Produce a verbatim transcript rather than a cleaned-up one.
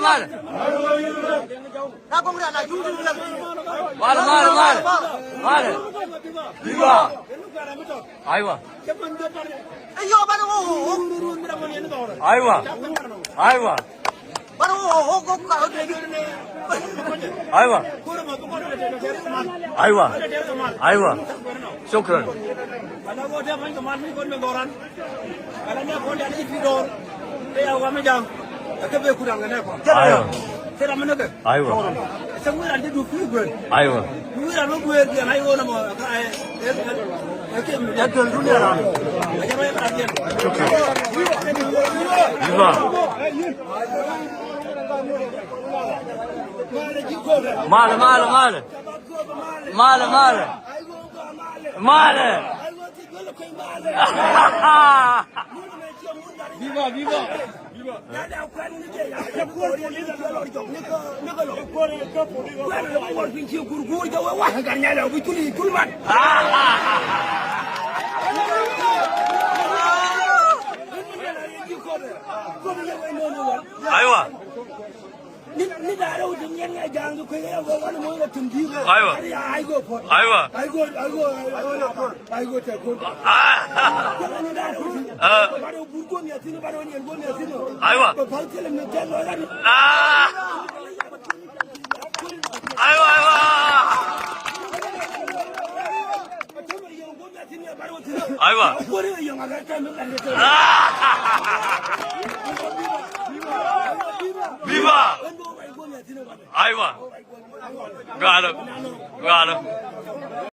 Malɛ. Malɛ, malɛ, malɛ. Malɛ. Viva. Aywa. Aywa. Aywa. Aywa. Aywa. Aywa. Shukran. Aywa. Aywa. Aywa. Shukran. Viva. Malɛ, malɛ, malɛ. Malɛ, malɛ. Malɛ. Viva, viva. Aywa. Aywa. Aywa. Aywa. Ah. Aywa, aywa. Aywa. Ah. Viva. Aywa. Galo. Galo.